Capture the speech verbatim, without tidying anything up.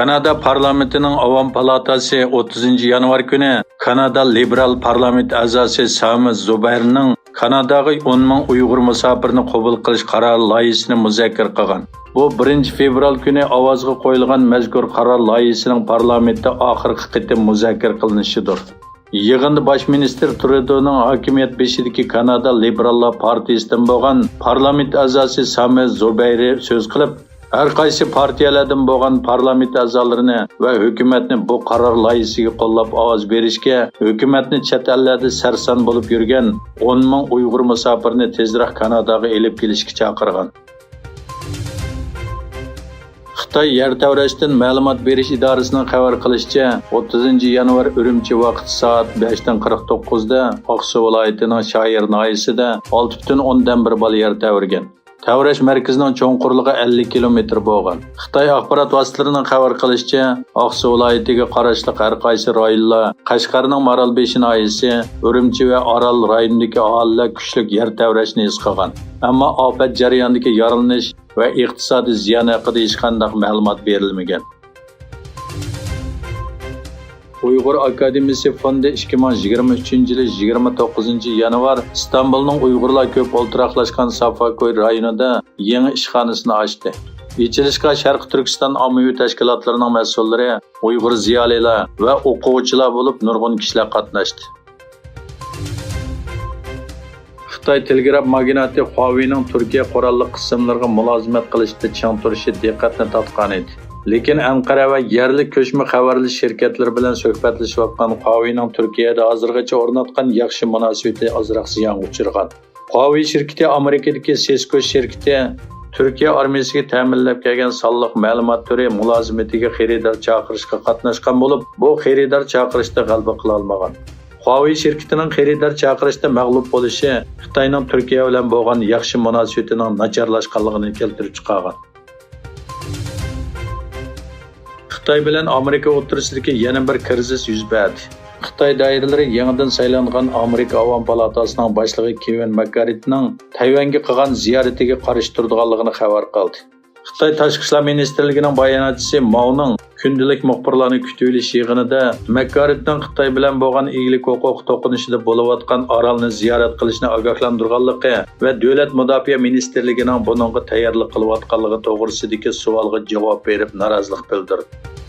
كانادا پارلامېنتىنىڭ ئاۋام پالاتاسى ئوتتۇزىنچى يانۋار كۈنى كانادا لىبېرال پارلامېنت ئەزاسى سامى زۇبەيرنىڭ كاناداغا ئون مىڭ ئۇيغۇر مۇساپىرنى قوبۇل قىلىش قارارى لايىھىسىنى مۇزاكىرە قىلغان. بۇ بىرىنچى فېۋرال كۈنى ئاۋازغا قويۇلغان مەزكۇر قارار لايىھىسىنىڭ پارلامېنتتا ئاخىرقى قېتىم مۇزاكىرە قىلىنىشىدۇر. يىغىندا باش مىنىستىر ترۇدونىڭ ھاكىمىيەت بېشىدىكى كانادا لىبېراللار پارتىيىسىدىن بولغان پارلامېنت ئەزاسى سامى زۇبەيرى سۆز قىلىپ، ھەر قايسى پارتىيەلەردىن بولغان پارلامېنت ئەزالىرىنى ۋە ھۆكۈمەتنى بۇ قارار لايىھىسىگە قوللاپ ئاۋاز بېرىشكە، ھۆكۈمەتنى چەت ئەللەردە سەرسان بولۇپ يۈرگەن ئون مىڭ ئۇيغۇر مۇساپىرنى تېزرەك كاناداغا ئېلىپ كېلىشكە چاقىرغان. خىتاي يەر تەۋرەشتىن مەلۇمات بېرىش ئىدارىسىنىڭ خەۋەر قىلىشىچە، ئوتتۇزىنچى يانۋار ئۈرۈمچى ۋاقتى سائەت بەشتىن قىرىق توققۇزدا ئاقسۇ ۋىلايىتىنىڭ شايېر ناھىيەسىدە ئالتە پۈتۈن ئوندىن بىر بال يەر تەۋرىگەن. تەۋرەش مەركىزىنىڭ چوڭقۇرلۇقى ئەللىك كىلومېتىر بولغان. خىتاي ئاخبارات ۋاسىتىلىرىنىڭ خەۋەر قىلىشىچە، ئاقسۇ ۋىلايىتىگە قاراشلىق ھەر قايسى رايونلار، قەشقەرنىڭ مارالبېشى ناھىيەسى، ئۈرۈمچى ۋە ئارال رايونىدىكى ئاھالىلەر كۈچلۈك يەر تەۋرەشنى ھېس قىلغان. ئەمما ئاپەت جەريانىدىكى يارىلىنىش ۋە ئىقتىسادىي زىيان ھەققىدە ھېچقانداق مەلۇمات بېرىلمىگەن. ئۇيغۇر ئاكادېمىيىسى فوندى ئىككى مىڭ يىگىرمە ئۈچىنچى يىلى يىگىرمە توققۇزىنچى يانۋار ئىستانبۇلنىڭ ئۇيغۇرلار كۆپ ئولتۇراقلاشقان سافاكوي رايونىدا يېڭى ئىشخانىسىنى ئاچتى. ئېچىلىشقا شەرقىي تۈركىستان ئاممىۋى تەشكىلاتلىرىنىڭ مەسئۇللىرى، ئۇيغۇر زىيالىيلار ۋە ئوقۇغۇچىلار بولۇپ نۇرغۇن كىشىلەر قاتناشتى. خىتاي تېلېگراف ماگناتى خۇاۋېينىڭ تۈركىيە قوراللىق قىسىملىرىغا مۇلازىمەت قىلىشتا چىڭ تۇرۇشى دىققەتنى تارتقانىدى. لېكىن ئەنقەرە ۋە يەرلىك كۆچمە خەۋەرلىشىش شىركەتلىرى بىلەن سۆھبەتلىشىۋاتقان خۇاۋېينىڭ تۈركىيەدە ھازىرغىچە ئورناتقان ياخشى مۇناسىۋىتى ئازراق زىيانغا ئۇچرىغان. خۇاۋېي شىركىتى ئامېرىكىدىكى سېسكو شىركىتى تۈركىيە ئارمىيىسىگە تەمىنلەپ كەلگەن سانلىق مەلۇمات تۈرى مۇلازىمىتىگە خېرىدار چاقىرىشقا قاتناشقان بولۇپ، بۇ خېرىدار چاقىرىشتا غەلىبە قىلالمىغان. خۇاۋېي شىركىتىنىڭ خېرىدار چاقىرىشتا مەغلۇپ بولۇشى خىتاينىڭ تۈركىيە بىلەن بولغان ياخشى مۇناسىۋىتىنىڭ ناچارلاشقانلىقىنى كەلتۈرۈپ چىقارغان. خىتاي بىلەن ئامېرىكا ئوتتۇرىسىدىكى يەنە بىر كىرىزىس يۈز بەردى. خىتاي دائىرىلىرى يېڭىدىن سايلانغان ئامېرىكا ئاۋام پالاتاسىنىڭ باشلىقى كېۋىن ماككارتنىڭ تەيۋەنگە قىلغان زىيارىتىگە قارشى تۇرىدىغانلىقىنى خەۋەر قىلدى. خىتاي تاشقى ئىشلار مىنىستىرلىكىنىڭ باياناتچىسى ماۋنىڭ كۈندىلىك مۇخبىرلارنى كۈتۈۋېلىش يىغىنىدا مەككارتنىڭ خىتاي بىلەن بولغان ئىگىلىك ھوقۇق توقۇنۇشىدا بولۇۋاتقان ئارالنى زىيارەت قىلىشنى ئاگاھلاندۇرغانلىقى ۋە دۆلەت مۇداپىئە مىنىستىرلىكىنىڭ بۇنىڭغا تەييارلىق قىلىۋاتقانلىقى توغرىسىدىكى سوئالغا جاۋاب بېرىپ نارازىلىق بىلدۈردى.